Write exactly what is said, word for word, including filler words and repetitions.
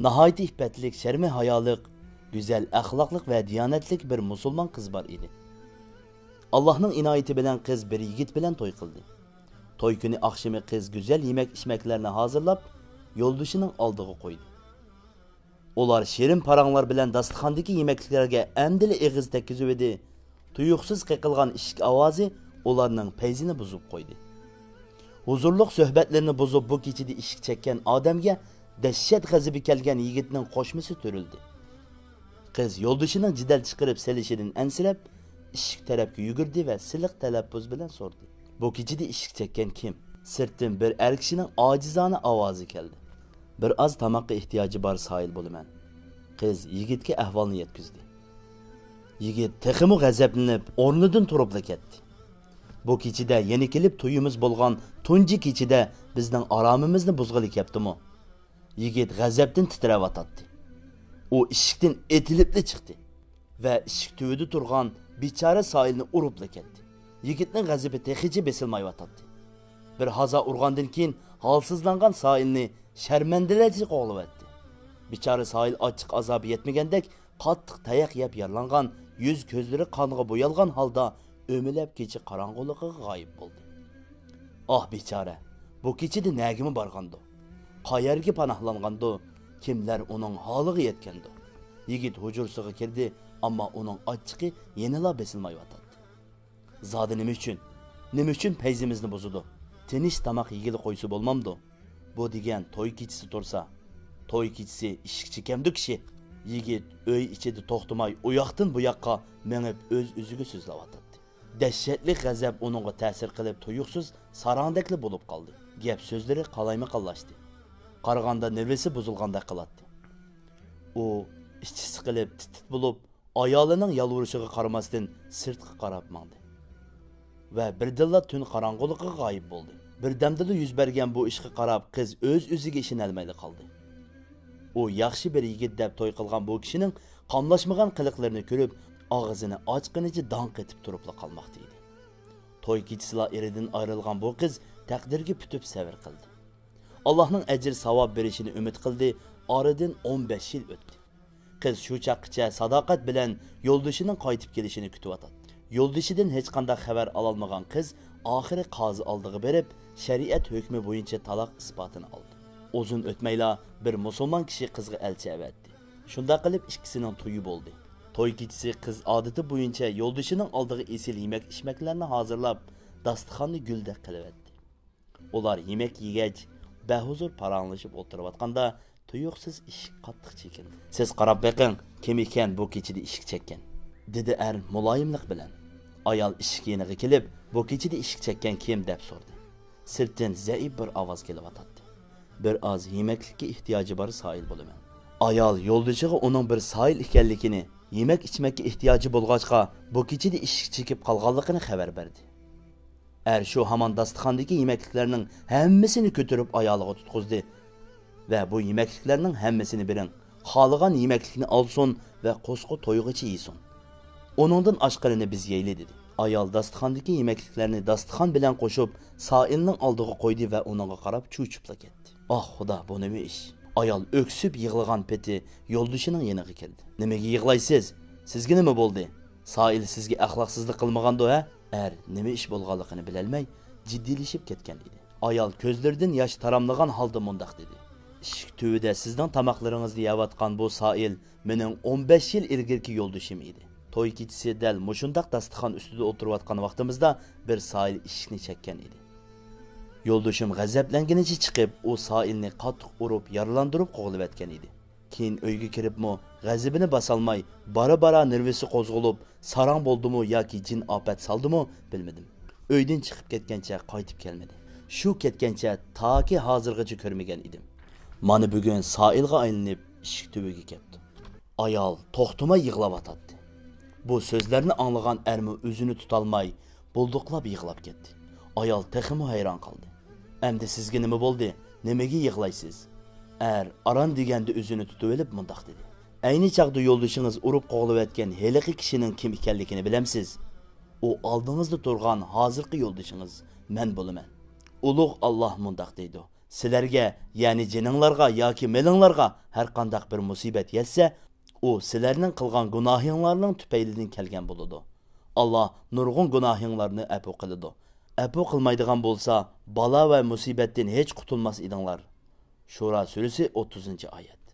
ناھايىتى ئىپپەتلىك، شەرمى ھايالىق، گۈزەل ئەخلاقلىق ۋە دىيانەتلىك بىر مۇسۇلمان قىز بار ئىدى. ئاللاھنىڭ ئىنايىتى بىلەن قىز بىر يىگىت بىلەن توي قىلدى. توي كۈنى ئاخشىمى قىز گۈزەل يېمەك-ئىچمەكلەرنى ھازىرلاپ، يولدىشىنىڭ ئالدىغا قويدى. ئۇلار شېرىن پاراڭلار بىلەن داستىخاندىكى يېمەكلىكلەرگە ئەمدىلا ئېغىز تەگكۈزۈۋىدى، تۇيۇقسىز قېقىلغان ئىشىك ئاۋازى ئۇلارنىڭ پەيزىنى بۇزۇپ قويدى. ھۇزۇرلۇق سۆھبەتلىرىنى بۇزۇپ، بۇ كېچىدە ئىشىك چەككەن ئادەمگە دەھشەت غەزىپى كەلگەن يىگىتنىڭ قوشمىسى تۈرۈلدى. قىز يولدىشىنىڭ جېدەل چىقىرىپ سېلىشىدىن ئەنسىرەپ، ئىشىك تەرەپكە يۈگۈردى ۋە سىلىق تەلەپپۇز بىلەن سورىدى: «بۇ كېچىدە ئىشىك چەككەن كىم؟» سىرتتىن بىر ئەر كىشىنىڭ ئاجىزانە ئاۋازى كەلدى. «بىر ئاز تاماققا ئېھتىياجى بار سائىل بولىمەن.» قىز يىگىتكە ئەھۋالنى يەتكۈزدى. يىگىت تېخىمۇ غەزەپلىنىپ، ئورنىدىن تۇرۇپلا كەتتى. «بۇ كېچىدە يەنە كېلىپ تويىمىز بولغان تۇنجى كېچىدە بىزنىڭ ئارامىمىزنى بۇزغىلى كەپتىمۇ؟» يىگىت غەزەپتىن تىترەۋاتاتتى. ئۇ ئىشىكتىن ئېتىلىپلا چىقتى ۋە ئىشىك تۈۋىدە تۇرغان بىچارە سائىلنى ئۇرۇپلا كەتتى. يىگىتنىڭ غەزىپى تېخىچە بېسىلمايۋاتاتتى. بىر ھازا ئۇرغاندىن كېيىن، ھالسىزلانغان سائىلنى شەرمەندىلەرچە قوغلىۋەتتى. بىچارە سائىل ئاچچىق ئازابى يەتمىگەندەك، قاتتىق تاياق يەپ يارىلانغان، يۈز-كۆزلىرى قانغا بويالغان ھالدا ئۆمىلەپ كېچە قاراڭغۇلۇقىغا غايىب بولدى. ئاھ، بىچارە! بۇ كېچىدە نەگىمۇ بارغاندۇ؟ قەيەرگە پاناھلانغاندۇ؟ كىملەر ئۇنىڭ ھالىغا يەتكەندۇ؟ يىگىت ھۇجرىسىغا كىردى، ئەمما ئۇنىڭ ئاچچىقى يەنىلا بېسىلمايۋاتاتتى. زادى نېمە ئۈچۈن؟ نېمە ئۈچۈن پەيزىمىزنى بۇزىدۇ؟ تىنچ تاماق يېگىلى قويسا بولمامدۇ؟ بۇ دېگەن توي كېچىسى تۇرسا. توي كېچىسى ئىشىك چېكەمدۇ كىشى؟ يىگىت ئۆي ئىچىدە توختىماي ئۇياقتىن بۇياققا مېڭىپ ئۆز-ئۆزىگە سۆزلەۋاتاتتى. دەھشەتلىك غەزەپ ئۇنىڭغا تەسىر قىلىپ تۇيۇقسىز ساراڭدەكلا بولۇپ قالدى. گەپ-سۆزلىرى قالايمىقانلاشتى. قارىغاندا نېرۋىسى بۇزۇلغاندەك قىلاتتى. ئۇ ئىچى سىقىلىپ تىت-تىت بولۇپ، ئايالىنىڭ يالۋۇرۇشىغا قارىماستىن سىرتقا قاراپ ماڭدى ۋە بىردىنلا تۈن قاراڭغۇلۇقىغا غايىب بولدى. بىردەمدىلا يۈز بەرگەن بۇ ئىشقا قاراپ قىز ئۆز-ئۆزىگە ئىشىنەلمەيلا قالدى. ئۇ ياخشى بىر يىگىت دەپ توي قىلغان بۇ كىشىنىڭ قاملاشمىغان قىلىقلىرىنى كۆرۈپ، ئاغزىنى ئاچقىنىچە داڭ قېتىپ تۇرۇپلا قالماقتا ئىدى. توي كېچىسىلا ئېرىدىن ئايرىلغان بۇ قىز تەقدىرگە پۈتۈپ سەۋر قىلدى. ئاللاھنىڭ ئەجىر-ساۋاب بېرىشىنى ئۈمىد قىلدى، ئارىدىن ئون بەش يىل ئۆتتى. قىز شۇ چاغقىچە ساداقەت بىلەن يولدىشىنىڭ قايتىپ كېلىشىنى كۈتۈۋاتاتتى. يولدىشىدىن ھېچقانداق خەۋەر ئالالمىغان قىز ئاخىرى قازى ئالدىغا بېرىپ، شەرىئەت ھۆكمى بويىچە تالاق ئىسپاتىنى ئالدى. ئۇزۇن ئۆتمەيلا بىر مۇسۇلمان كىشى قىزغا ئەلچى ئەۋەتتى. شۇنداق قىلىپ ئىككىسىنىڭ تويى بولدى. توي كېچىسى قىز ئادىتى بويىچە يولدىشىنىڭ ئالدىغا ئېسىل يېمەك-ئىچمەكلەرنى ھازىرلاپ، داستىخاننى گۈلدەك قىلىۋەتتى. ئۇلار يېمەك يېگەچ، بەھۇزۇر پاراڭلىشىپ ئولتۇرۇۋاتقاندا، تۇيۇقسىز ئىشىك قاتتىق چېكىندى. «سىز قاراپ بېقىڭ، كىم ئىكەن بۇ كېچىدە ئىشىك چەككەن؟» دېدى ئەر مۇلايىملىق بىلەن. ئايال ئىشىك يېنىغا كېلىپ، «بۇ كېچىدە ئىشىك چەككەن كىم؟» دەپ سورىدى. سىرتتىن زەئىپ بىر ئاۋاز كېلىۋاتاتتى. «بىر ئاز يېمەكلىككە ئېھتىياجى بار سائىل بولىمەن.» ئايال يولدىشىغا ئۇنىڭ بىر سائىل ئىكەنلىكىنى، يېمەك-ئىچمەككە ئېھتىياجى بولغاچقا، بۇ كېچىدە ئىشىك چېكىپ قالغانلىقىنى خەۋەر بەردى. ئەر شۇ ھامان داستىخاندىكى يېمەكلىكلەرنىڭ ھەممىسىنى كۆتۈرۈپ ئايالىغا تۇتقۇزدى ۋە «بۇ يېمەكلىكلەرنىڭ ھەممىسىنى بېرىڭ، خالىغان يېمەكلىكنى ئالسۇن ۋە قورسىقى تويغىچە يېسۇن. ئۇنىڭدىن ئاشقىنىنى بىز يەيلى» دېدى. ئايال داستىخاندىكى يېمەكلىكلەرنى داستىخان بىلەن قوشۇپ، سائىلنىڭ ئالدىغا قويدى ۋە ئۇنىڭغا قاراپ چۆچۈپلا كەتتى. ئاھ، خۇدا، بۇ نېمە ئىش؟ ئايال ئۆكسۈپ يىغلىغان پېتى يولدىشىنىڭ يېنىغا كىردى. «نېمىگە يىغلايسىز؟ سىزگە نېمە بولدى؟ سائىل سىزگە ئەخلاقسىزلىق قىلمىغاندۇ، ھە؟» ئەر نېمە ئىش بولغانلىقىنى بىلەلمەي، جىددىيلىشىپ كەتكەن ئىدى. ئايال كۆزلىرىدىن ياش تاراملىغان ھالدا مۇنداق دېدى: «ئىشىك تۈۋىدە سىزنىڭ تاماقلىرىڭىزنى يەۋاتقان بۇ سائىل مېنىڭ ئون بەش يىل ئىلگىرىكى يولدىشىم ئىدى. توي كېچىسى دەل مۇشۇنداق داستىخان ئۈستىدە ئولتۇرۇۋاتقان ۋاقتىمىزدا بىر سائىل ئىشىكنى چەككەن ئىدى. يولدىشىم غەزەپلەنگىنىچە چىقىپ، ئۇ سائىلنى قاتتىق ئۇرۇپ، يارىلاندۇرۇپ قوغلىۋەتكەن ئىدى. كېيىن ئۆيگە كىرىپمۇ غەزىپىنى باسالماي، بارا-بارا نېرۋىسى قوزغىلىپ، ساراڭ بولدىمۇ ياكى جىن ئاپەت سالدىمۇ بىلمىدىم. ئۆيدىن چىقىپ كەتكەنچە قايتىپ كەلمىدى. شۇ كەتكەنچە تاكى ھازىرغىچە كۆرمىگەن ئىدىم. مانا بۈگۈن سائىلغا ئايلىنىپ ئىشىك تۈۋىگە كەپتۇ.» ئايال توختىماي يىغلاۋاتاتتى. بۇ سۆزلەرنى ئاڭلىغان ئەرمۇ ئۆزىنى تۇتالماي، بۇلدۇقلاپ يىغلاپ كەتتى. ئايال تېخىمۇ ھەيران قالدى. «ئەمدى سىزگە نېمە بولدى؟ نېمىگە يىغلايسىز؟» ئەر ئاران دېگەندە ئۆزىنى تۇتۇۋېلىپ مۇنداق دېدى: «ئەينى چاغدا يولدىشىڭىز ئۇرۇپ قوغلىۋەتكەن ھېلىقى كىشىنىڭ كىم ئىكەنلىكىنى بىلەمسىز؟ ئۇ ئالدىڭىزدا تۇرغان ھازىرقى يولدىشىڭىز مەن بولىمەن. ئۇلۇغ ئاللاھ مۇنداق دەيدۇ: سىلەرگە، يەنى جېنىڭلارغا ياكى مېلىڭلارغا ھەرقانداق بىر مۇسىبەت يەتسە، ئۇ سىلەرنىڭ قىلغان گۇناھىڭلارنىڭ تۈپەيلىدىن كەلگەن بولىدۇ. ئاللا نۇرغۇن گۇناھىڭلارنى ئەپۇ قىلىدۇ. ئەپۇ قىلمايدىغان بولسا، بالا ۋە مۇسىبەتتىن ھېچ قۇتۇلماس ئىدىڭلار. شۇرا سۈرىسى، ئوتتۇزىنچى ئايەت.